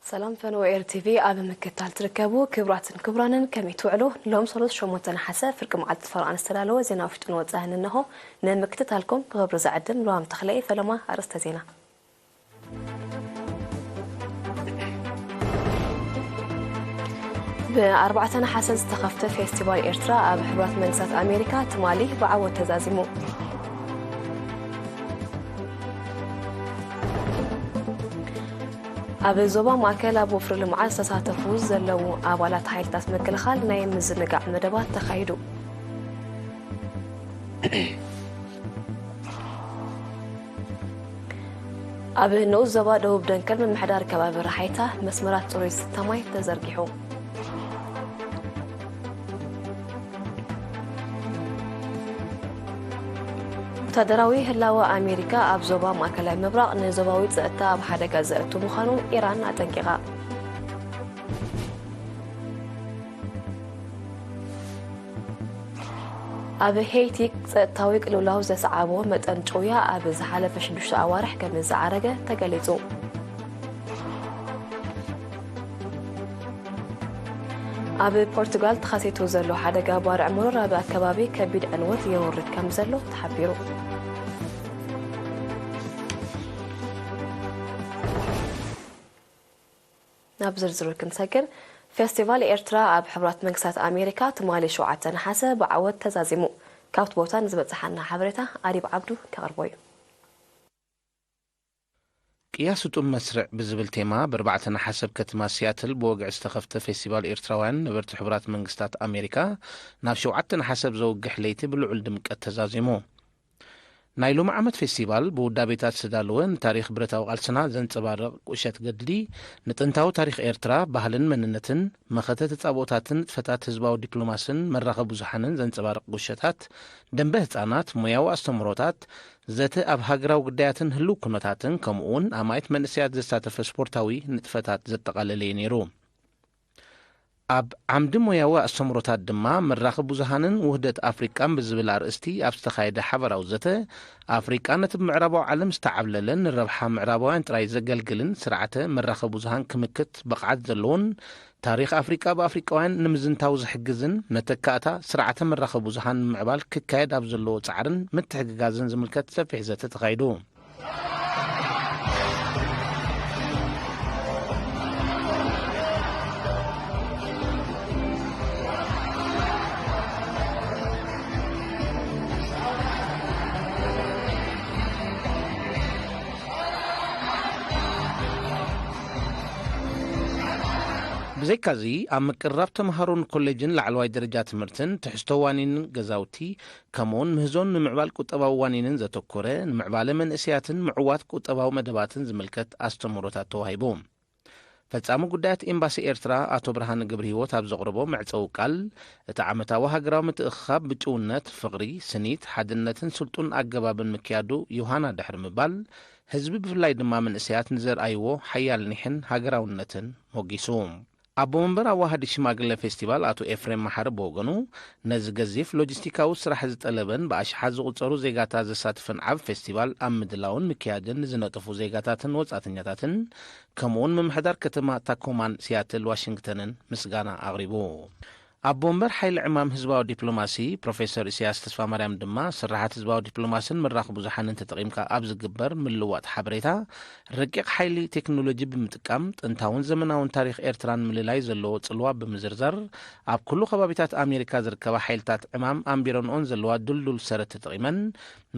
ሰላም ፈነወ ኤር ቲቪ ኣብ ምክትታል ትርከቡ ክቡራትን ክቡራንን፣ ከመይ ትውዕሉ? ሎም ሰሉስ ሸሞንተ ነሓሰ ፍርቂ መዓልቲ ፈረቓ ዝተዳለወ ዜና ውሽጥን ወጻእን እንሆ። ንምክትታልኩም ብኽብሪ ዝዕድም ሉዋም ተኽለየ። ፈለማ ኣርእስተ ዜና። ብ4 ነሓሰ ዝተኸፍተ ፌስቲቫል ኤርትራ ኣብ ሕቡራት መንግስታት ኣሜሪካ ትማሊ ብዓወት ተዛዚሙ። ኣብ ዞባ ማእከል ኣብ ወፍሪ ልምዓት ዝተሳተፉ ዘለዉ ኣባላት ሓይልታት ምክልኻል ናይ ምዝንጋዕ መደባት ተኻይዱ። ኣብ ንኡስ ዞባ ደቡብ ደንከል ምምሕዳር ከባቢ ረሓይታ መስመራት ጽሩይ ዝስተ ማይ ተዘርጊሑ። ወታደራዊ ህላወ ኣሜሪካ ኣብ ዞባ ማእከላይ ምብራቕ ንዞባዊ ጸጥታ ኣብ ሓደጋ ዘእቱ ምዃኑ ኢራን ኣጠንቂቓ። ኣብ ሄይቲ ጸጥታዊ ቅልውላው ዘስዓቦ መጠን ጭውያ ኣብ ዝሓለፈ ሽዱሽተ ኣዋርሕ ከም ዝዓረገ ተገሊጹ። ኣብ ፖርቱጋል ተኸሲቱ ዘሎ ሓደጋ ባርዕ መሮር ኣብ ኣከባቢ ከቢድ ዕንወት የውርድ ከም ዘሎ ተሓቢሩ። ናብ ዝርዝሩ ክንሰግር፣ ፌስቲቫል ኤርትራ ኣብ ሕቡራት መንግስታት ኣሜሪካ ትማሊ ሸውዓተ ነሓሰ ብዓወት ተዛዚሙ። ካብቲ ቦታ ንዝበጽሓና ሓበሬታ ኣዲብ ዓብዱ ከቕርቦ እዩ። ቅያ ስጡም መስርዕ ብዝብል ቴማ ብ4 ነሓሰ ኣብ ከተማ ሲያትል ብወግዒ ዝተኸፍተ ፌስቲቫል ኤርትራውያን ነበርቲ ሕቡራት መንግስታት ኣሜሪካ ናብ ሸውዓተ ነሓሰ ኣብ ዘውግሕ ለይቲ ብልዑል ድምቀት ተዛዚሙ። ናይ ሎሚ ዓመት ፌስቲቫል ብውዳቤታት ዝተዳለወ ንታሪኽ ብረታዊ ቃልስና ዘንጸባርቕ ቁሸት ገድሊ፣ ንጥንታዊ ታሪኽ ኤርትራ፣ ባህልን መንነትን፣ መኸተ ተጻብኦታትን ንጥፈታት ህዝባዊ ዲፕሎማስን መራኸቢ ብዙሓንን ዘንጸባርቕ ቁሸታት፣ ደንበ ህጻናት፣ ሞያዊ ኣስተምህሮታት፣ ዘተ ኣብ ሃገራዊ ጉዳያትን ህሉው ኩነታትን፣ ከምኡ'ውን ኣማኢት መንእሰያት ዘሳተፈ ስፖርታዊ ንጥፈታት ዘጠቓለለ እዩ ነይሩ። ኣብ ዓምዲ ሞያዊ ኣስተምህሮታት ድማ፣ መራኸቢ ብዙሃንን ውህደት ኣፍሪቃን ብዝብል ኣርእስቲ ኣብ ዝተኻየደ ሓበራዊ ዘተ፣ ኣፍሪቃ ነቲ ብምዕራባዊ ዓለም ዝተዓብለለን ንረብሓ ምዕራባውያን ጥራይ ዘገልግልን ስርዓተ መራኸቢ ብዙሃን ክምክት ብቕዓት ዘለዎን፣ ታሪኽ ኣፍሪቃ ብኣፍሪቃውያን ንምዝንታው ዝሕግዝን መተካእታ ስርዓተ መራኸቢ ብዙሃን ንምዕባል ክካየድ ኣብ ዘለዎ ጻዕርን ምትሕግጋዝን ዝምልከት ሰፊሕ ዘተ ተኻይዱ። ብዘይካዚ፣ ኣብ ምቅርራብ ተምሃሮን ኮሌጅን ላዕለዋይ ደረጃ ትምህርትን ትሕዝቶ ዋኒንን ገዛውቲ፣ ከምኡውን ምህዞን ንምዕባል ቁጠባዊ ዋኒንን ዘተኮረ፣ ንምዕባለ መንእሰያትን ምዕዋት ቁጠባዊ መደባትን ዝምልከት ኣስተምህሮታት ተዋሂቡ። ፈጻሚ ጉዳያት ኤምባሲ ኤርትራ ኣቶ ብርሃነ ገብረሂወት ኣብ ዘቕረቦ መዕጸዊ ቃል፣ እቲ ዓመታዊ ሃገራዊ ምትእኽኻብ ብጭውነት፣ ፍቕሪ፣ ስኒት፣ ሓድነትን ስልጡን ኣገባብን ምክያዱ ዮሃና ድሕሪ ምባል፣ ህዝቢ ብፍላይ ድማ መንእሰያት ንዘርኣይዎ ሓያል ኒሕን ሃገራውነትን ሞጊሱ። ኣቦ መንበር ኣዋሃዲ ሽማግለ ፌስቲቫል ኣቶ ኤፍሬም መሓሪ ብወገኑ፣ ነዚ ገዚፍ ሎጂስቲካዊ ስራሕ ዝጠለበን ብኣሽሓት ዝቑጸሩ ዜጋታት ዘሳትፍን ዓቢ ፌስቲቫል ኣብ ምድላውን ምክያድን ንዝነጥፉ ዜጋታትን ወጻእተኛታትን፣ ከምኡውን ምምሕዳር ከተማ ታኮማን ሲያትል ዋሽንግተንን ምስጋና ኣቕሪቡ። ኣቦ መንበር ሓይሊ ዕማም ህዝባዊ ዲፕሎማሲ ፕሮፌሰር ኢሳያስ ተስፋማርያም ድማ፣ ስራሓት ህዝባዊ ዲፕሎማስን ምራኽ ብዙሓንን ተጠቒምካ ኣብ ዝግበር ምልውዋጥ ሓበሬታ፣ ረቂቕ ሓይሊ ቴክኖሎጂ ብምጥቃም ጥንታውን ዘመናውን ታሪኽ ኤርትራን ምልላይ ዘለዎ ጽልዋ ብምዝርዛር፣ ኣብ ኩሉ ከባቢታት ኣሜሪካ ዝርከባ ሓይልታት ዕማም ኣንቢረንኦን ዘለዋ ድልዱል ሰረት ተጠቒመን፣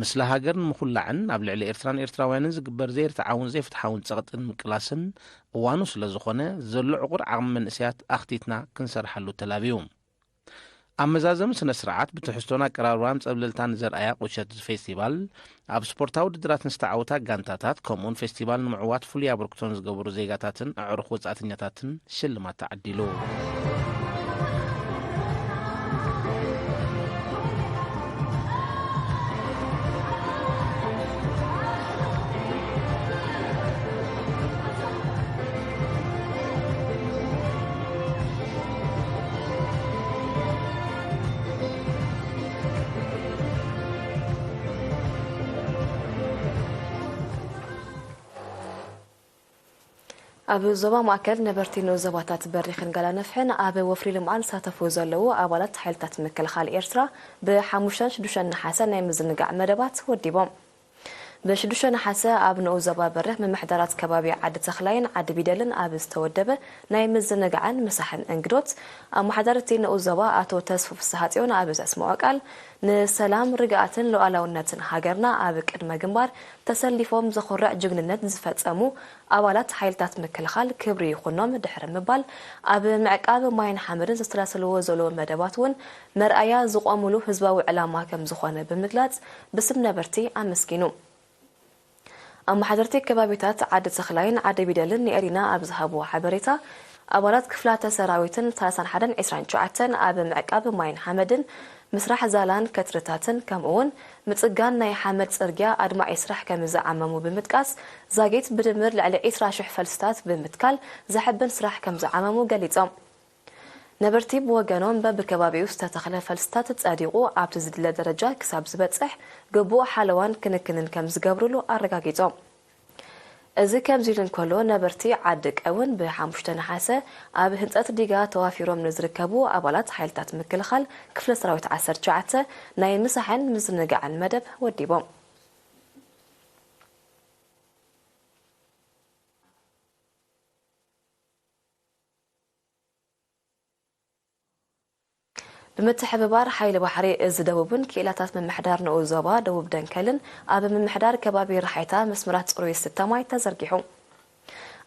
ምስለ ሃገር ንምኹላዕን ኣብ ልዕሊ ኤርትራን ኤርትራውያንን ዝግበር ዘይርትዓውን ዘይፍትሓውን ጸቕጥን ምቅላስን እዋኑ ስለ ዝኾነ፣ ዘሎ ዕቑር ዓቕሚ መንእሰያት ኣኽቲትና ክንሰርሓሉ ተላብዩ። ኣብ መዛዘሚ ስነ ስርዓት ብትሕዝቶን ኣቀራርባን ጸብለልታን ዘርኣያ ቁሸት እዚ ፌስቲቫል፣ ኣብ ስፖርታዊ ውድድራት ንዝተዓወታ ጋንታታት፣ ከምኡውን ፌስቲቫል ንምዕዋት ፍሉይ ኣበርክቶን ዝገበሩ ዜጋታትን ኣዕሩኽ ወጻእተኛታትን ሽልማት ተዓዲሉ። ኣብ ዞባ ማእከል ነበርቲ ንኡስ ዞባታት በሪኽን ጋላ ነፍሕን ኣብ ወፍሪ ልምዓት ዝሳተፉ ዘለዉ ኣባላት ሓይልታት ምክልኻል ኤርትራ ብሓሙሽተን ሽዱሽተን ነሓሰ ናይ ምዝንጋዕ መደባት ወዲቦም። ብሽዱሽተ ነሓሰ ኣብ ንኡስ ዞባ በሪኽ ምምሕዳራት ከባቢ ዓዲ ተኽላይን ዓዲ ቢደልን ኣብ ዝተወደበ ናይ ምዝንጋዕን ምሳሕን እንግዶት፣ ኣመሓዳርቲ ንኡስ ዞባ ኣቶ ተስፉ ፍስሃጽዮን ኣብ ዘስምዖ ቃል፣ ንሰላም፣ ርግኣትን ሉዓላውነትን ሃገርና ኣብ ቅድመ ግንባር ተሰሊፎም ዘኹርዕ ጅግንነት ዝፈጸሙ ኣባላት ሓይልታት ምክልኻል ክብሪ ይኹኖም ድሕሪ ምባል፣ ኣብ ምዕቃብ ማይን ሓመድን ዘስተላሰልዎ ዘለዉ መደባት እውን መርኣያ ዝቖምሉ ህዝባዊ ዕላማ ከም ዝኾነ ብምግላጽ፣ ብስም ነበርቲ ኣመስጊኑ። ኣመሓደርቲ ከባቢታት ዓዲ ተኽላይን ዓዲ ቢደልን ንኤሪና ኣብ ዝሃብዎ ሓበሬታ፣ ኣባላት ክፍላተ ሰራዊትን ሰላሳን ሓደን ዒስራን ትሽዓተን ኣብ ምዕቃብ ማይን ሓመድን፣ ምስራሕ ዛላን ከትርታትን፣ ከምኡውን ምጽጋን ናይ ሓመድ ጽርግያ ኣድማዒ ስራሕ ከም ዝዓመሙ ብምጥቃስ፣ ዛጊት ብድምር ልዕሊ ዒስራ ሽሕ ፈልስታት ብምትካል ዘሐብን ስራሕ ከም ዝዓመሙ ገሊጾም። ነበርቲ ብወገኖም፣ በብከባቢኡ ዝተተኽለ ፈልስታት ጸዲቑ ኣብቲ ዝድለ ደረጃ ክሳብ ዝበጽሕ ግቡእ ሓለዋን ክንክንን ከም ዝገብሩሉ ኣረጋጊጾም። እዚ ከምዚ ኢሉ እንከሎ፣ ነበርቲ ዓዲ ቀውን ብሓሙሽተ ነሓሰ ኣብ ህንጸት ዲጋ ተዋፊሮም ንዝርከቡ ኣባላት ሓይልታት ምክልኻል ክፍለ ሰራዊት ዓሰርተ ትሽዓተ ናይ ምሳሕን ምዝንጋዕን መደብ ወዲቦም። ብምትሕብባር ሓይሊ ባሕሪ እዚ ደቡብን ክኢላታት ምምሕዳር ንኡስ ዞባ ደቡብ ደንከልን ኣብ ምምሕዳር ከባቢ ራሓይታ መስመራት ጽሩይ ዝስተ ማይ ተዘርጊሑ።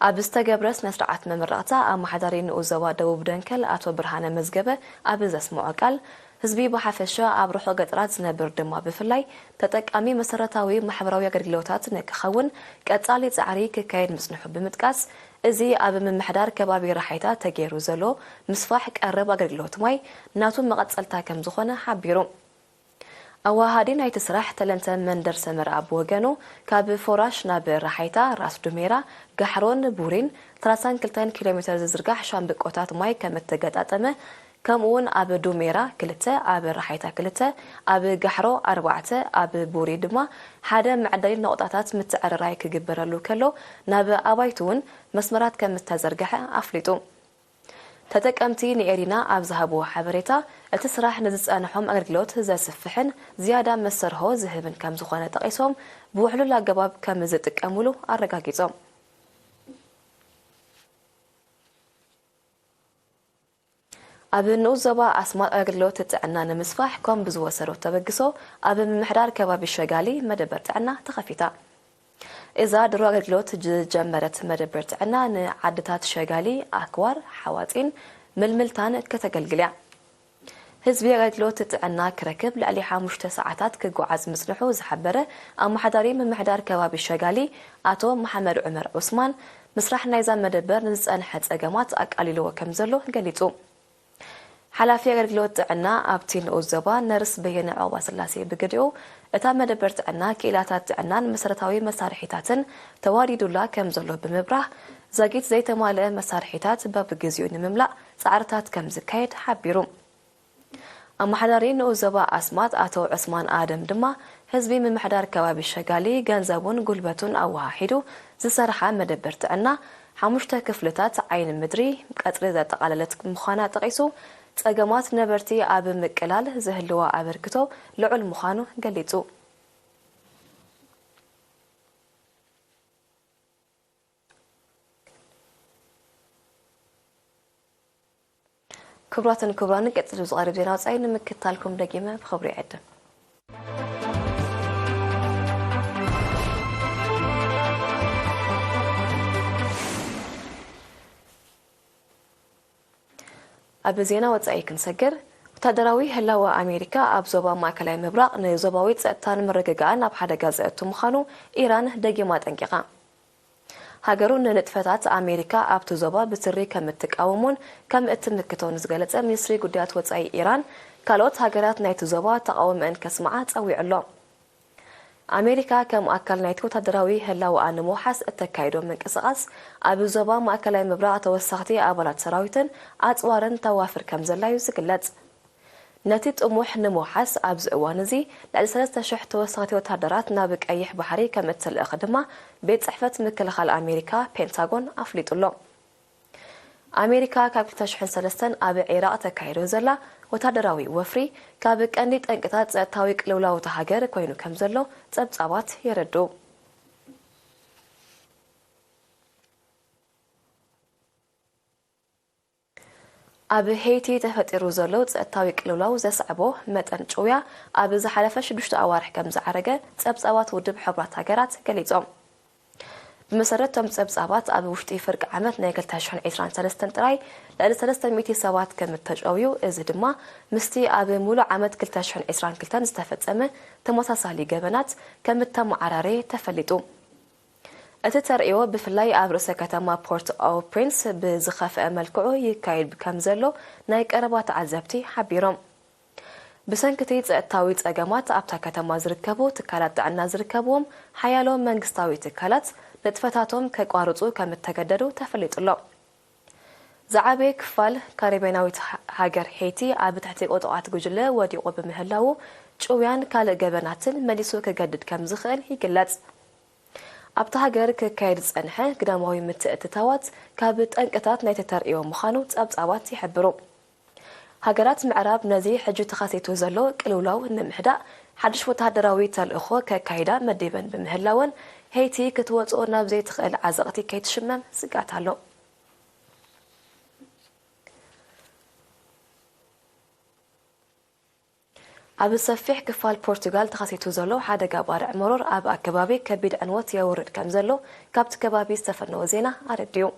ኣብ ዝተገብረ ስነ ስርዓት መመረቕታ፣ ኣመሓዳሪ ንኡስ ዞባ ደቡብ ደንከል ኣቶ ብርሃነ መዝገበ ኣብ ዘስምዖ ቃል፣ ህዝቢ ብሓፈሻ፣ ኣብ ርሑቕ ገጠራት ዝነብር ድማ ብፍላይ፣ ተጠቃሚ መሰረታዊ ማሕበራዊ ኣገልግሎታት ንክኸውን ቀጻሊ ጻዕሪ ክካየድ ምጽንሑ ብምጥቃስ፣ እዚ ኣብ ምምሕዳር ከባቢ ራሓይታ ተገይሩ ዘሎ ምስፋሕ ቀረብ ኣገልግሎት ማይ ናቱ መቐጸልታ ከም ዝኾነ ሓቢሩ። ኣወሃሃዲ ናይቲ ስራሕ፣ ተለንተ መንደር ሰመራ ብወገኑ፣ ካብ ፎራሽ ናብ ራሓይታ፣ ራስ ዱሜራ፣ ጋሕሮን ቡሪን ሰላሳን ክልተን ኪሎ ሜተር ዝዝርጋሕ ሻምብቆታት ማይ ከም እተገጣጠመ፣ ከምኡውን ኣብ ዱሜራ ክልተ፣ ኣብ ራሓይታ ክልተ፣ ኣብ ጋሕሮ ኣርባዕተ፣ ኣብ ቡሪ ድማ ሓደ መዐደሊ ነቑጣታት ምትዕርራይ ክግበረሉ ከሎ፣ ናብ ኣባይቲ እውን መስመራት ከም እተዘርግሐ ኣፍሊጡ። ተጠቀምቲ ንኤሪና ኣብ ዝሃብዎ ሓበሬታ፣ እቲ ስራሕ ንዝጸንሖም ኣገልግሎት ዘስፍሕን ዝያዳ መሰርሆ ዝህብን ከም ዝኾነ ጠቒሶም፣ ብውሕሉል ኣገባብ ከም ዝጥቀሙሉ ኣረጋጊጾም። ኣብ ንኡስ ዞባ ኣስማጥ ኣገልግሎት ጥዕና ንምስፋሕ ኮም ብዝወሰዶ ተበግሶ፣ ኣብ ምምሕዳር ከባቢ ሸጋሊ መደበር ጥዕና ተኸፊታ። እዛ ድሮ ኣገልግሎት ዝጀመረት መደበር ጥዕና ንዓድታት ሸጋሊ፣ ኣክዋር፣ ሓዋፂን ምልምልታን ከተገልግል እያ። ህዝቢ ኣገልግሎት ጥዕና ክረክብ ልዕሊ ሓሙሽተ ሰዓታት ክጓዓዝ ምጽንሑ ዝሓበረ ኣመሓዳሪ ምምሕዳር ከባቢ ሸጋሊ ኣቶ መሓመድ ዑመር ዑስማን፣ ምስራሕ ናይዛ መደበር ንዝጸንሐ ጸገማት ኣቃሊልዎ ከም ዘሎ ገሊጹ። ሓላፊ ኣገልግሎት ጥዕና ኣብቲ ንኡስ ዞባ ነርስ በየነ ዑቕባስላሴ ብግዲኡ፣ እታ መደበር ጥዕና ክኢላታት ጥዕናን መሰረታዊ መሳርሒታትን ተዋዲዱላ ከም ዘሎ ብምብራህ፣ ዛጊት ዘይተማልአ መሳርሒታት በብግዜኡ ንምምላእ ጻዕርታት ከም ዝካየድ ሓቢሩ። ኣመሓዳሪ ንኡስ ዞባ ኣስማጥ ኣቶ ዑስማን ኣደም ድማ፣ ህዝቢ ምምሕዳር ከባቢ ሸጋሊ ገንዘቡን ጉልበቱን ኣወሃሂዱ ዝሰርሓ መደበር ጥዕና፣ ሓሙሽተ ክፍልታት ዓይኒ ምድሪ ቀጽሪ ዘጠቓለለት ምዃና ጠቒሱ፣ ጸገማት ነበርቲ ኣብ ምቅላል ዝህልዋ ኣበርክቶ ልዑል ምዃኑ ገሊጹ። ክቡራትን ክቡራንን፣ ቀጺሉ ዝቐርብ ዜና ወጻኢ ንምክትታልኩም ደጊመ ብኽብሪ ይዕድም። ኣብ ዜና ወጻኢ ክንሰግር፣ ወታደራዊ ህላወ ኣሜሪካ ኣብ ዞባ ማእከላይ ምብራቕ ንዞባዊ ጸጥታን ምርግጋእን ኣብ ሓደጋ ዘእቱ ምዃኑ ኢራን ደጊማ ኣጠንቂቓ። ሃገሩ ንንጥፈታት ኣሜሪካ ኣብቲ ዞባ ብትሪ ከም እትቃወሞን ከም እትምክቶን ዝገለጸ ሚኒስትሪ ጉዳያት ወጻኢ ኢራን፣ ካልኦት ሃገራት ናይቲ ዞባ ተቓውሞአን ከስምዓ ጸዊዑ ኣሎ። ኣሜሪካ ከም ኣካል ናይቲ ወታደራዊ ህላወኣ ንምውሓስ እተካይዶ ምንቅስቓስ፣ ኣብ ዞባ ማእከላይ ምብራቕ ተወሰኽቲ ኣባላት ሰራዊትን ኣጽዋርን ተዋፍር ከም ዘላ እዩ ዝግለጽ። ነቲ ጥሙሕ ንምውሓስ ኣብዚ እዋን እዚ ልዕሊ ሰለስተ ሽሕ ተወሰኽቲ ወታደራት ናብ ቀይሕ ባሕሪ ከም እትልእኽ ድማ ቤት ጽሕፈት ምክልኻል ኣሜሪካ ፔንታጎን ኣፍሊጡ ኣሎ። ኣሜሪካ ካብ ክልተ ሽሕን ሰለስተን ኣብ ዒራቕ ተካይዶ ዘላ ወታደራዊ ወፍሪ ካብ ቀንዲ ጠንቅታት ጸጥታዊ ቅልውላው እታ ሃገር ኮይኑ ከም ዘሎ ጸብጻባት የረድኡ። ኣብ ሄይቲ ተፈጢሩ ዘሎ ጸጥታዊ ቅልውላው ዘስዕቦ መጠን ጭውያ ኣብ ዝሓለፈ ሽዱሽተ ኣዋርሕ ከም ዝዓረገ ጸብጻባት ውድብ ሕቡራት ሃገራት ገሊጾም። ብመሰረት እቶም ጸብጻባት፣ ኣብ ውሽጢ ፍርቂ ዓመት ናይ ክልተ ሽሕን ዕስራን ሰለስተን ጥራይ ልዕሊ ሰለስተ ሚእቲ ሰባት ከም እተጨውዩ፣ እዚ ድማ ምስቲ ኣብ ሙሉእ ዓመት ክልተ ሽሕን ዕስራን ክልተን ዝተፈጸመ ተመሳሳሊ ገበናት ከም እተመዓራረየ ተፈሊጡ። እቲ ተርእዮ ብፍላይ ኣብ ርእሰ ከተማ ፖርት ኦ ፕሪንስ ብዝኸፍአ መልክዑ ይካየድ ከም ዘሎ ናይ ቀረባ ተዓዘብቲ ሓቢሮም። ብሰንክቲ ጸጥታዊ ጸገማት ኣብታ ከተማ ዝርከቡ ትካላት ጥዕና ዝርከብዎም ሓያሎ መንግስታዊ ትካላት ንጥፈታቶም ከቋርጹ ከም እተገደዱ ተፈሊጡ ኣሎ። ዝዓበየ ክፋል ካሪብያናዊት ሃ-፣ ሃገር ሄይቲ ኣብ ትሕቲ ቁጥቋት ጉጅለ ወዲቑ ብምህላዉ ጭውያን ካልእ ገበናትን መሊሱ ክገድድ ከም ዝኽእል ይግለጽ። ኣብታ ሃገር ክካየድ ዝጸንሐ ግዳማዊ ምትእትታዋት ካብ ጠንቅታት ናይቲ ተርእዮ ምዃኑ ጸብጻባት ይሕብሩ። ሃገራት ምዕራብ ነዚ ሕጂ ተኸሲቱ ዘሎ ቅልውላው ንምህዳእ ሓድሽ ወተሃደራዊ ተልእኾ ከካይዳ መዲበን ብምህላወን፣ ሄይቲ ክትወጽኦ ናብ ዘይትኽእል ዓዘቕቲ ከይትሽመም ስግኣት ኣሎ። ኣብ ሰፊሕ ክፋል ፖርቱጋል ተኸሲቱ ዘሎ ሓደጋ ባርዕ መሮር ኣብ ኣከባቢ ከቢድ ዕንወት የውርድ ከም ዘሎ ካብቲ ከባቢ ዝተፈነወ ዜና ኣረዲኡ።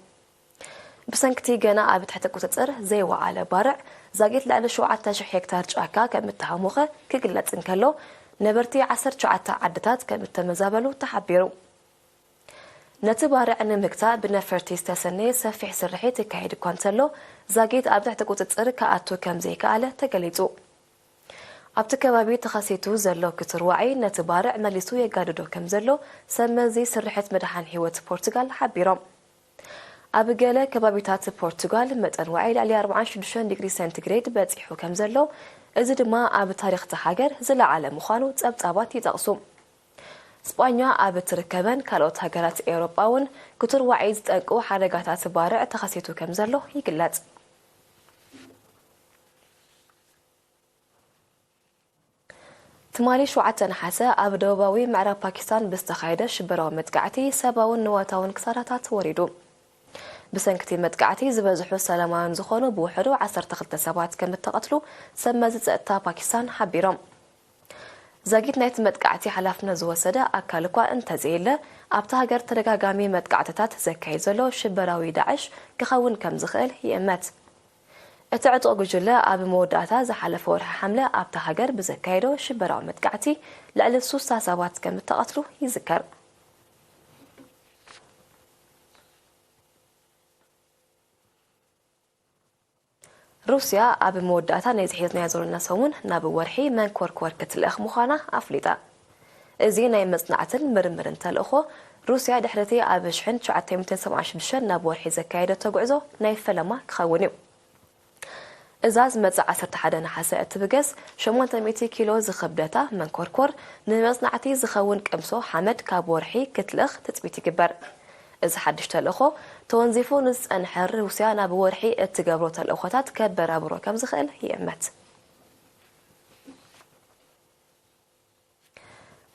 ብሰንክቲ ገና ኣብ ትሕቲ ቁጽጽር ዘይወዓለ ባርዕ፣ ዛጊት ልዕሊ ሸውዓተ ሽሕ ሄክታር ጫካ ከም እተሃሞኸ ክግለጽ እንከሎ፣ ነበርቲ ዓሰርተ ትሽዓተ ዓድታት ከም እተመዛበሉ ተሓቢሩ። ነቲ ባርዕ ንምግታእ ብነፈርቲ ዝተሰነየ ሰፊሕ ስርሒት ይካየድ እኳ እንተሎ፣ ዛጊት ኣብ ትሕቲ ቁጽጽር ክኣቱ ከም ዘይከኣለ ተገሊጹ። ኣብቲ ከባቢ ተኸሲቱ ዘሎ ክቱር ዋዒ ነቲ ባርዕ መሊሱ የጋድዶ ከም ዘሎ ሰብ መዚ ስርሕት ምድሓን ህይወት ፖርቱጋል ሓቢሮም። ኣብ ገለ ከባቢታት ፖርቱጋል መጠን ዋዒ ልዕሊ ኣርብዓን ሽዱሽተን ዲግሪ ሴንቲግሬድ በጺሑ ከም ዘሎ፣ እዚ ድማ ኣብ ታሪኽ እታ ሃገር ዝለዓለ ምዃኑ ጸብጻባት ይጠቕሱ። ስጳኛ ኣብ እትርከበን ካልኦት ሃገራት ኤውሮጳ እውን ክቱር ዋዒ ዝጠንቁ ሓደጋታት ባርዕ ተኸሲቱ ከም ዘሎ ይግለጽ። ትማሊ ሸውዓተ ነሓሰ ኣብ ደቡባዊ ምዕራብ ፓኪስታን ብዝተኻየደ ሽበራዊ መጥቃዕቲ ሰብኣውን ንዋታውን ክሳራታት ወሪዱ። ብሰንክቲ መጥቃዕቲ ዝበዝሑ ሰላማውያን ዝኾኑ ብውሕዱ ዓሰርተ ክልተ ሰባት ከም እተቐትሉ ሰብ መዚ ጸጥታ ፓኪስታን ሓቢሮም። ዛጊት ናይቲ መጥቃዕቲ ሓላፍነት ዝወሰደ ኣካል እኳ እንተዘየለ፣ ኣብታ ሃገር ተደጋጋሚ መጥቃዕትታት ዘካይድ ዘሎ ሽበራዊ ዳዕሽ ክኸውን ከም ዝኽእል ይእመት። እቲ ዕጡቕ ጉጅለ ኣብ መወዳእታ ዝሓለፈ ወርሒ ሓምለ ኣብታ ሃገር ብዘካየዶ ሽበራዊ መጥቃዕቲ ልዕሊ ሱሳ ሰባት ከም እተቐትሉ ይዝከር። ሩስያ ኣብ መወዳእታ ናይ ዝሒዝናዮ ዘለና ሰሙን ናብ ወርሒ መንኮርኮር ክትልእኽ ምዃና ኣፍሊጣ። እዚ ናይ መጽናዕትን ምርምርን ተልእኾ፣ ሩስያ ድሕሪ እቲ ኣብ ሽሕን ትሽዓተ ሚእትን ሰብዓን ሽዱሽተን ናብ ወርሒ ዘካየደቶ ጉዕዞ ናይ ፈለማ ክኸውን እዩ። እዛ ዝመጽእ ዓሰርተ ሓደ ነሓሰ እትብገስ ሸሞንተ ሚእቲ ኪሎ ዝኽብደታ መንኮርኮር፣ ንመጽናዕቲ ዝኸውን ቅምሶ ሓመድ ካብ ወርሒ ክትልእኽ ትጽቢት ይግበር። እዚ ሓድሽ ተልእኾ፣ ተወንዚፉ ንዝጸንሐ ሩስያ ናብ ወርሒ እትገብሮ ተልእኾታት ከበራብሮ ከም ዝኽእል ይእመት።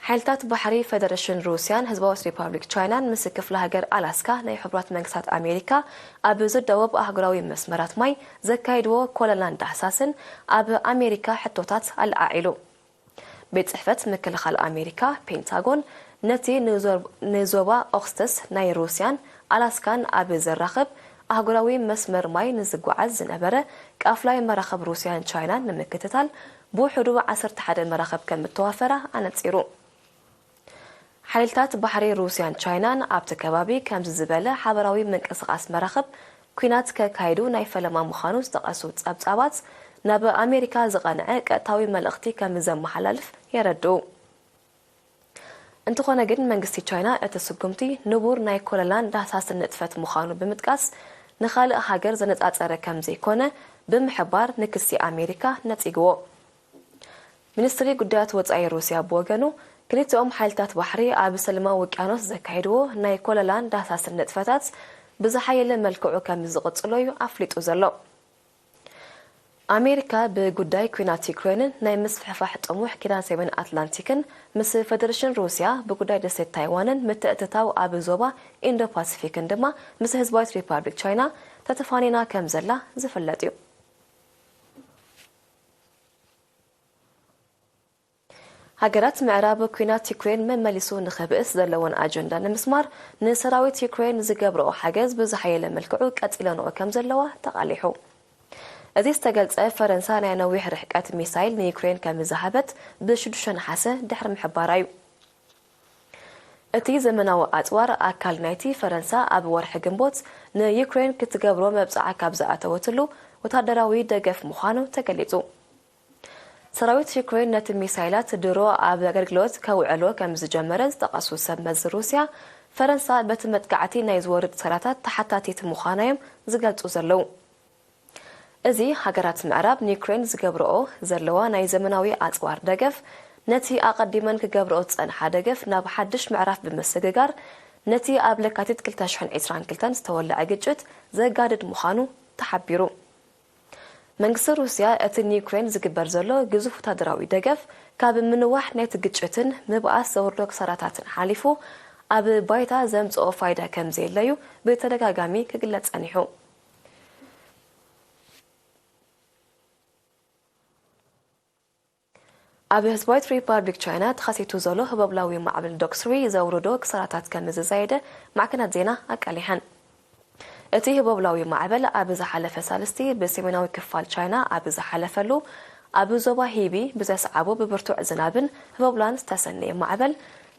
ሓይልታት ባሕሪ ፈደረሽን ሩስያን ህዝባዊት ሪፓብሊክ ቻይናን ምስ ክፍለ ሃገር ኣላስካ ናይ ሕቡራት መንግስታት ኣሜሪካ ኣብ ዝደወብ ኣህጉራዊ መስመራት ማይ ዘካይድዎ ኮለላን ዳህሳስን ኣብ ኣሜሪካ ሕቶታት ኣለዓዒሉ። ቤት ጽሕፈት ምክልኻል ኣሜሪካ፣ ፔንታጎን፣ ነቲ ንዞ-፣ ንዞባ ኦክስተስ ናይ ሩስያን ኣላስካን ኣብ ዘራኽብ ኣህጉራዊ መስመር ማይ ንዝጓዓዝ ዝነበረ ቃፍላይ መራኽብ ሩስያን ቻይናን ንምክትታል ብውሕዱ ዓሰርተ ሓደ መራኽብ ከም እተዋፈራ ኣነጺሩ። ሓይልታት ባሕሪ ሩስያን ቻይናን ኣብቲ ከባቢ ከምዚ ዝበለ ሓበራዊ ምንቅስቓስ መራኽብ ኲናት ከካይዱ ናይ ፈለማ ምዃኑ ዝጠቐሱ ጸብጻባት፣ ናብ ኣሜሪካ ዝቐንዐ ቀጥታዊ መልእኽቲ ከም ዘመሓላልፍ የረድኡ። እንተኾነ ግን፣ መንግስቲ ቻይና እቲ ስጉምቲ ንቡር ናይ ኮለላን ዳህሳስን ንጥፈት ምዃኑ ብምጥቃስ፣ ንኻልእ ሃገር ዘነጻጸረ ከም ዘይኮነ ብምሕባር፣ ንክሲ ኣሜሪካ ነጺግዎ። ሚኒስትሪ ጉዳያት ወጻኢ ሩስያ ብወገኑ፣ ክልቲኦም ሓይልታት ባሕሪ ኣብ ሰላማዊ ውቅያኖስ ዘካየድዎ ናይ ኮለላን ዳህሳስን ንጥፈታት ብዝሓየለ መልክዑ ከም ዝቕጽሎ እዩ ኣፍሊጡ ዘሎ። ኣሜሪካ ብጉዳይ ኲናት ዩክሬንን ናይ ምስፍሕፋሕ ጥሙሕ ኪዳን ሰሜን ኣትላንቲክን ምስ ፌደሬሽን ሩስያ ብጉዳይ ደሴት ታይዋንን ምትእትታው ኣብ ዞባ ኢንዶ ፓሲፊክን ድማ ምስ ህዝባዊት ሪፓብሊክ ቻይና ተተፋኒና ከም ዘላ ዝፍለጥ እዩ። ሃገራት ምዕራብ ኲናት ዩክሬን መመሊሱ ንኽብእስ ዘለወን ኣጀንዳ ንምስማር ንሰራዊት ዩክሬን ዝገብረኦ ሓገዝ ብዝሓየለ መልክዑ ቀጺለንኦ ከም ዘለዋ ተቓሊሑ። እዚ ዝተገልጸ ፈረንሳ ናይ ነዊሕ ርሕቀት ሚሳይል ንዩክሬን ከም ዝሃበት ብሽዱሽተ ነሓሰ ድሕሪ ምሕባራ እዩ። እቲ ዘመናዊ ኣጽዋር ኣካል ናይቲ ፈረንሳ ኣብ ወርሒ ግንቦት ንዩክሬን ክትገብሮ መብጽዓ ካብ ዝኣተወትሉ ወታደራዊ ደገፍ ምዃኑ ተገሊጹ። ሰራዊት ዩክሬን ነቲ ሚሳይላት ድሮ ኣብ ኣገልግሎት ከውዕሎ ከም ዝጀመረ ዝጠቐሱ ሰብ መዚ ሩስያ፣ ፈረንሳ በቲ መጥቃዕቲ ናይ ዝወርድ ሰራታት ተሓታቲት ምዃና እዮም ዝገልጹ ዘለዉ። እዚ ሃገራት ምዕራብ ንዩክሬን ዝገብርኦ ዘለዋ ናይ ዘመናዊ ኣጽዋር ደገፍ፣ ነቲ ኣቐዲመን ክገብርኦ ዝጸንሓ ደገፍ ናብ ሓድሽ ምዕራፍ ብምስግጋር፣ ነቲ ኣብ ለካቲት ክልተ ሽሕን ዕስራን ክልተን ዝተወልዐ ግጭት ዘጋድድ ምዃኑ ተሓቢሩ። መንግስቲ ሩስያ፣ እቲ ንዩክሬን ዝግበር ዘሎ ግዙፍ ወታደራዊ ደገፍ፣ ካብ ምንዋሕ ናይቲ ግጭትን ምብኣስ ዘውርዶ ክሳራታትን ሓሊፉ፣ ኣብ ባይታ ዘምጽኦ ፋይዳ ከም ዘየለዩ ብተደጋጋሚ ክግለጽ ጸኒሑ። ኣብ ህዝባዊት ሪፓብሊክ ቻይና ተኸሲቱ ዘሎ ህቦብላዊ ማዕበል ዶክስሪ ዘውርዶ ክሳራታት ከም ዝዛየደ ማዕከናት ዜና ኣቃሊሐን። እቲ ህቦብላዊ ማዕበል ኣብ ዝሓለፈ ሳልስቲ ብሰሜናዊ ክፋል ቻይና ኣብ ዝሓለፈሉ፣ ኣብ ዞባ ሂቢ ብዘስዓቦ ብብርቱዕ ዝናብን ህቦብላን ዝተሰነየ ማዕበል፣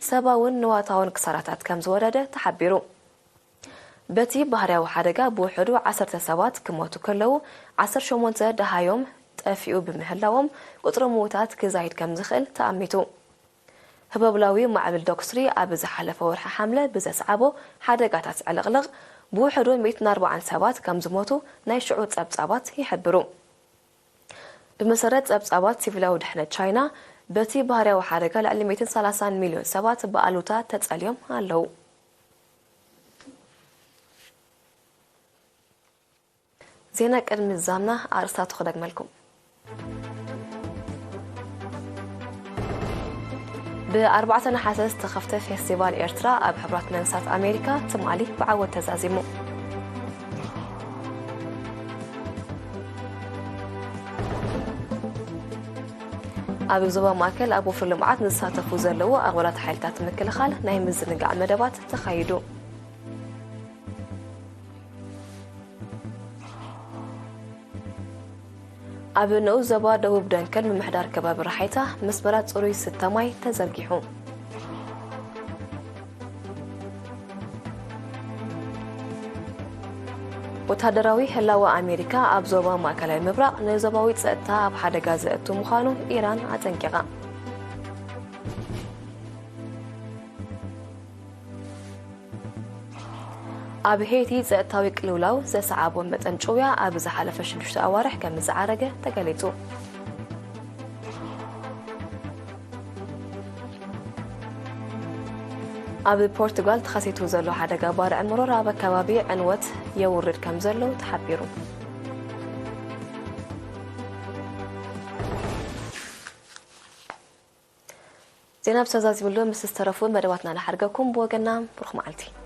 ሰብኣውን ንዋታውን ክሳራታት ከም ዝወረደ ተሓቢሩ። በቲ ባህርያዊ ሓደጋ ብውሕዱ ዓሰርተ ሰባት ክሞቱ ከለዉ፣ ዓሰርተ ሸሞንተ ደሃዮም ጠፊኡ ብምህላዎም፣ ቁጽሪ ምዉታት ክዛይድ ከም ዝኽእል ተኣሚቱ። ህቦብላዊ ማዕበል ዶክስሪ ኣብ ዝሓለፈ ወርሒ ሓምለ ብዘስዓቦ ሓደጋታት ዕልቕልቕ፣ ብውሕዱ ሚእትን ኣርባዓን ሰባት ከም ዝሞቱ ናይ ሽዑ ጸብጻባት ይሕብሩ። ብመሰረት ጸብጻባት ሲቪላዊ ድሕነት ቻይና፣ በቲ ባህርያዊ ሓደጋ ልዕሊ ሚእትን ሰላሳን ሚልዮን ሰባት ብኣሉታ ተጸልዮም ኣለዉ። ዜና ቅድሚ ዛምና ኣርእስታቱ ክደግመልኩም። ብ ኣርባዕተ ነሓሰ ዝተኸፍተ ፌስቲቫል ኤርትራ ኣብ ሕቡራት መንግስታት ኣሜሪካ ትማሊ ብዓወት ተዛዚሙ። ኣብ ዞባ ማእከል ኣብ ወፍሪ ልምዓት ንዝሳተፉ ዘለዉ ኣባላት ሓይልታት ምክልኻል ናይ ምዝንጋዕ መደባት ተኻይዱ። ኣብ ንኡስ ዞባ ደቡብ ደንከል ምምሕዳር ከባቢ ራሓይታ መስመራት ጽሩይ ዝስተ ማይ ተዘርጊሑ። ወታደራዊ ህላወ ኣሜሪካ ኣብ ዞባ ማእከላይ ምብራቕ ንዞባዊ ጸጥታ ኣብ ሓደጋ ዘእቱ ምዃኑ ኢራን ኣጠንቂቓ። ኣብ ሄይቲ ጸጥታዊ ቅልውላው ዘሰዓቦ መጠን ጭውያ ኣብ ዝሓለፈ ሽዱሽተ ኣዋርሕ ከም ዝዓረገ ተገሊጹ። ኣብ ፖርቱጋል ተኸሲቱ ዘሎ ሓደጋ ባርዕ መሮር ኣብ ከባቢ ዕንወት የውርድ ከም ዘሎ ተሓቢሩ። ዜና ብተዛዚምሉ ምስ ዝተረፉ መደባትና ንሓርገኩም። ብወገና ብሩኽ መዓልቲ።